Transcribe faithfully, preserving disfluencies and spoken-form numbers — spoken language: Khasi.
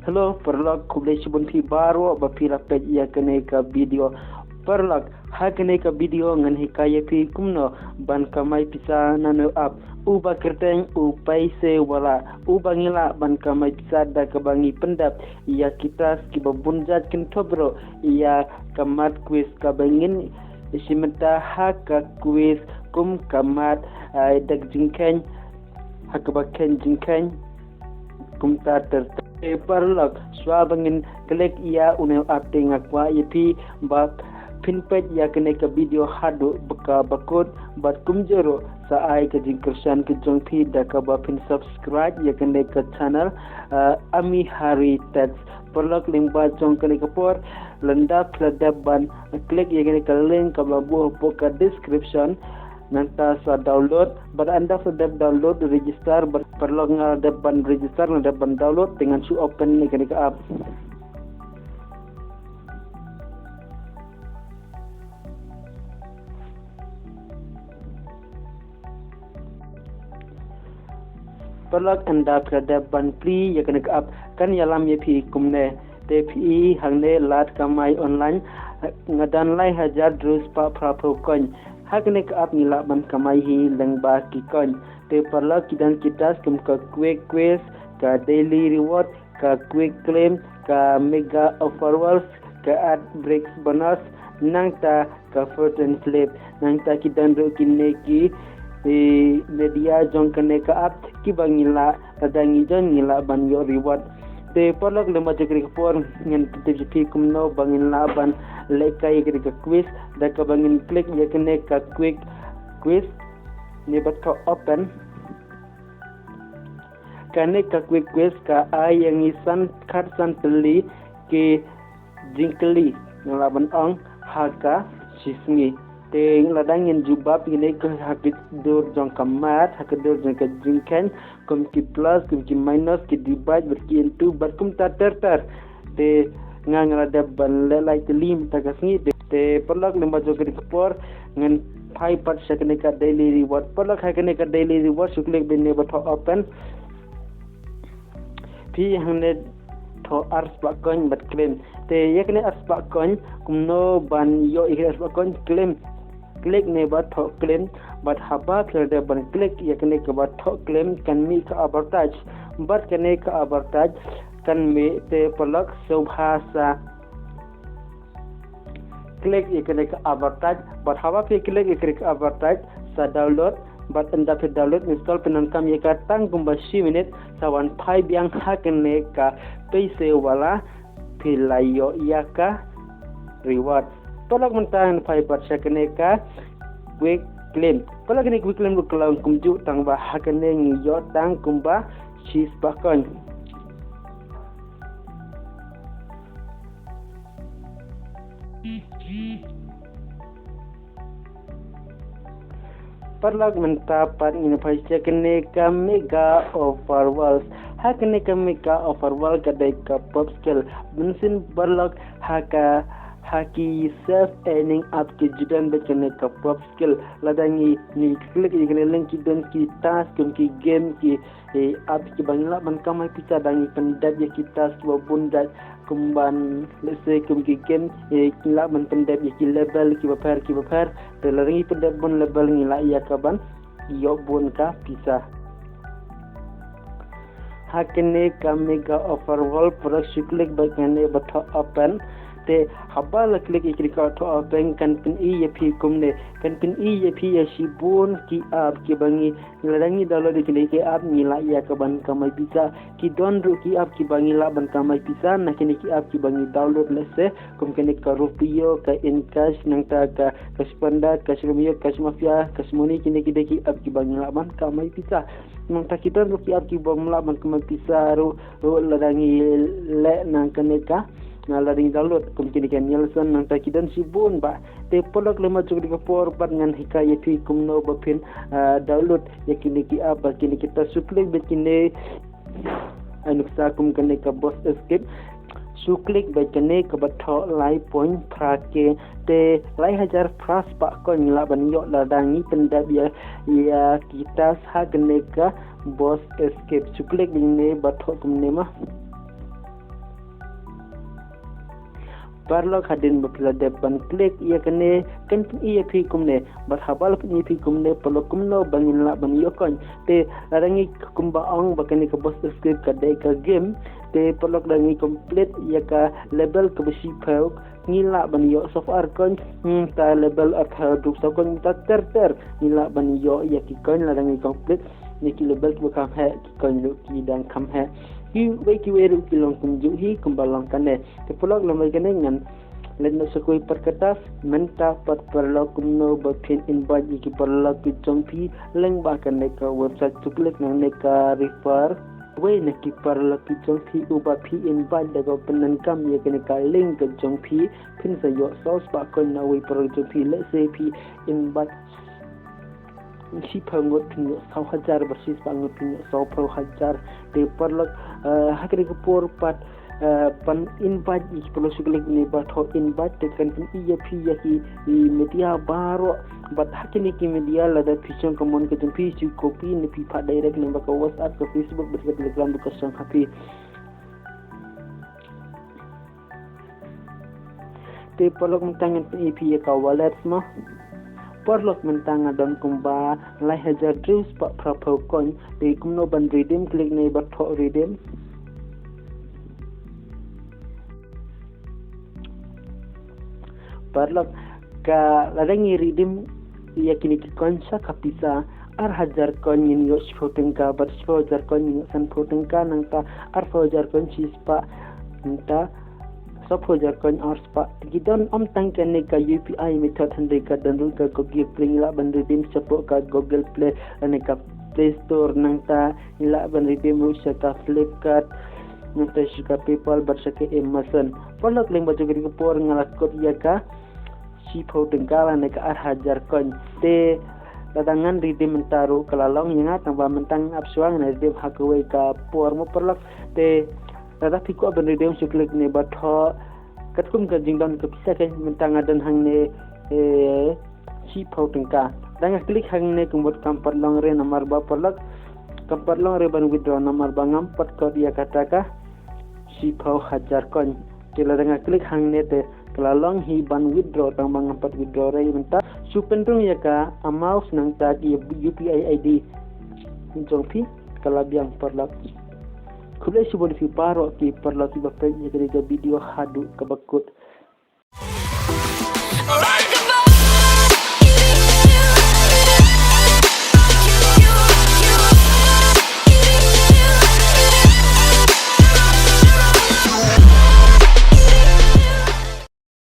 Hello paralok, khublei shibun phi baroh ba phi la peit ïa kane ka video. Paralok, ha kane ka video ngan hikai ïa phi kumno ban kamai pisa na une u app uba kyrteng u Paisewala, uba ngi lah ban kamai pisa da kaba ngi pyndep ïa ki task kiba bun jait kynthup ruh ïa ka math quiz kaba ngin shim mynta ha ka quiz kum ka math, ai, dak jingkheiñ, ha kaba kheiñ jingkheiñ, kumta ter ter. Te paralok, shuwa ba ngin klik ïa une u app te nga kwah ïa phi ba phin peit ïa kane ka video haduh ba ka bakut, bad kumjuh ruh sa ai ka jingkyrshan ka jong phi da kaba phin subscribe ïa kane ka channel, ah, Ami Hari Tech. Paralok, lyngba jong kane ka por, lada phi la dep ban klik ïa kane ka link kaba la buh hapoh ka description, nangta sa download, bad ynda phi la dep download, register, bad paralok, nga la dep ban register, nga la dep ban download, te ngan shu open ïa kane ka app. Paralok, ynda phi la dep ban plie ïa kane ka app, kan ïalam ïa phi kumne. Te phi i hangne lad kamai online, nga don lai hajar hynriew spah phra phew coin. Ha kane ka app ngi lah ban kamai hi lyngba ki coin. Te paralok, ki don ki task kum ka quick quiz, ka daily reward, ka quick claim, ka mega offer wall, ka ad break bonus, nangta ka fortune flip, nangta ki don ruh kine ki, eh, media jong kane ka app kiba ngi lah, lada ngi join ngi lah ban ïoh reward. Te paralok, lyngba jong kane ka por ngan pyntip ïa phi kumno ba ngin lah ban lehkai ïa kane ka quiz, da kaba ngin klik ïa kane ka quick quiz, ne ba thoh open. Kane ka quick quiz ka ai ïa ngi san, khatsan tylli ki jingkylli, ngi lah ban ong, ha ka shisngi. Te lada ngin jubab ïa kine ki ha ka dur jong ka math, ha ka dur jong ka jingkheiñ, kum ki plus, kum ki minus, ki divide, bad ki into, bad kumta ter ter. Te nga, nga la dep ban leh lai tylli mynta ka sngi. Te, te paralok, lyngba jong kane ka por ngan phai pat sha kane ka daily reward. Paralok, ha kane ka daily reward, shu klik bad ne ba thoh open. Phi hangne thoh ar spah coin bad claim. Te ïa kane ar spah coin, kumno ban ïoh ïa kane ar spah coin? Claim. Klik ne ba thoh claim, bad haba phi la dep ban klik ïa kane kaba thoh claim, kan mih ka advertise. Bad kane ka advertise kan mih, te paralok, sngewbha sa klik ïa kane ka advertise, bad haba phi klik ïa kane ka advertise, sa download, bad ynda phi download install, phin donkam ïa ka tang kumba shi minit, sa wan phai biang ha kane ka Paisewala, phi la ïoh ïa ka reward. Paralok, mynta ngan phai pat sha kane ka quick claim. Paralok, kane quick claim ruh ka long kumjuh, tang ba ha kane ngi ïoh tang kumba shi spah coin. Paralok, mynta pat ngin phai sha kane ka mega offer wall. Ha kane ka mega offer wall ka dei ka pop skill. Bun sien paralok, ha ka, ha ki self earning app ki ju don bad kane ka pop skill. Lada ngi, ngi klik ïa kane link, ki don ki task, kum ki game, ki, eh, app kiba ngi lah ban kamai pisa da ngi pyndep ïa ki task kiba bun jait, kumba, let's say, kum ki game, eh, ngi lah ban pyndep ïa ki level kiba pher kiba pher. Te lada ngi pyndep bun level, ngi lah ïa ka ban ïoh bun ka pisa. Ha kane ka mega offer wall, paralok, shu klik bad kane ba thoh open. Te haba la klik ïa kane ka thoh open, kan pyni ïa phi kumne, kan pyni ïa phi ïa shibun ki app kiba ngi, lada ngi download ïa kine ki app, ngi lah ïa ka ban kamai pisa. Ki don ruh ki app kiba ngi lah ban kamai pisa na kine ki app kiba ngi download, let's say, kum kane ka Ropio, ka Encash, nangta ka Cash Panda, Cash Romeo, Cash Mafia, Cash Money, kine ki dei ki app kiba ngi lah ban kamai pisa. Nangta ki don ruh ki app kibym lah ban kamai pisa ruh, ruh lada ngi leh na kane ka, na lada ngi download, kum kine ka Nielsen, nangta ki don shibun bah. Te paralok, lyngba jong kane ka por pat ngan hikai ïa phi kumno ba phin, ah, download ïa kine ki app, ba kine kita, shu klik bad kine, ai, nuksa kum kane ka Boss Escape. Shu klik bad kane kaba thoh lai point phra K. Te lai hajar phra spah coin ngi lah ban ïoh lada ngi pyndep ïa, ïa ki task ha kane ka Boss Escape. Shu klik bad kane ba thoh kumne ma. Paralok, hadien ba phi la dep ban click ïa kane, kan pyni ïa phi kumne. Bad haba la pyni ïa phi kumne, paralok, kumno ba ngin lah ban ïoh coin. Te lada ngi kumba ong ba kane ka Boss Escape ka dei ka game, te paralok, lada ngi complete ïa ka level kaba shiphew, ngi lah ban ïoh sawphew ar coin. Hmm, ta level arphew, hynriew saw coin, ta ter ter ngi lah ban ïoh ïa ki coin lada ngi complete ïa ki level kiba kham heh, ki coin ruh ki dang kham heh. Kiwei kiwei ruh ki long kumjuh hi kumba long kane. Te paralok, lem bad kane ngan leit noh sha kawei pat ka task. Mynta pat paralok, kumno ba phin invite ïa ki paralok ki jong phi lyngba kane ka website, to click nangne ka refer. Wei na ki paralok ki jong phi uba phi invite da kaba pyndonkam ïa kane ka link ka jong phi, phin sa ïoh saw spah coin na wei paralok jong phi. Let's say phi invite shiphew ngut, phin ïoh saw hajar, bad shi spah ngut, phin ïoh sawphew hajar. Te paralok, eh, ha kane ka por pat, eh, ban invite ïa ki paralok sha ka link ne ba thoh invite, te kan pyni ïa phi ïa ki, i media baroh. Bad ha kine ki media, lada phi shong ka mon ka jong phi, shu copy ne phi phah direct lyngba ka WhatsApp, ka Facebook bad ka Telegram ba ka shong ha phi. Te paralok, mynta ngan pyni ïa phi ïa ka wallet mo. Paralok, mynta nga don kumba lai hajar hynriew spah phraphew coin. Te kumno ban redeem? Click ne ba thoh redeem. Paralok, ka lada ngi redeem ïa kine ki coin sha ka pisa, ar hajar coin ngin ïoh shiphew tyngka, bad shiphew hajar coin ngin ïoh sanphew tyngka, nangta arphew hajar coin shi spah, nangta sawphew hajar coin ar spah. Te ki don ym tang kane ka U P I method, hynrei ka don ruh ka Google Play, ngi lah ban redeem shapoh ka Google Play lane ka Play Store, nangta ngi lah ban redeem ruh sha ka Flipkart, nangta sha ka PayPal bad sha ka Amazon. Paralok, lyngba jong kane ka por nga la kut ïa ka shiphew tyngka lane ka ar hajar coin. Te lada ngan redeem mynta ruh ka la long ïa nga, tangba mynta ngan ap shuwa, ngan redeem ha kawei ka por mo paralok. Te lada phi kwah ban redeem, shu click ne ba thoh. Katkum ka jingdon ka pisa, ka mynta nga don hangne, eh, shiphew tyngka. Lada nga click hangne, ka mut kam pat long re namar ba paralok, kam pat long re ban withdraw namar ba ngam pat kut ïa kata ka shiphew hajar coin. Te lada nga click hangne te ka la long hi ban withdraw, tangba ngam pat withdraw re mynta. Shu pynrung ïa ka amount nangta ïa U P I I D jong phi, ka la biang paralok. Khublei shibun ïa phi baroh ki paralok kiba peit ïa kane ka video haduh kaba kut.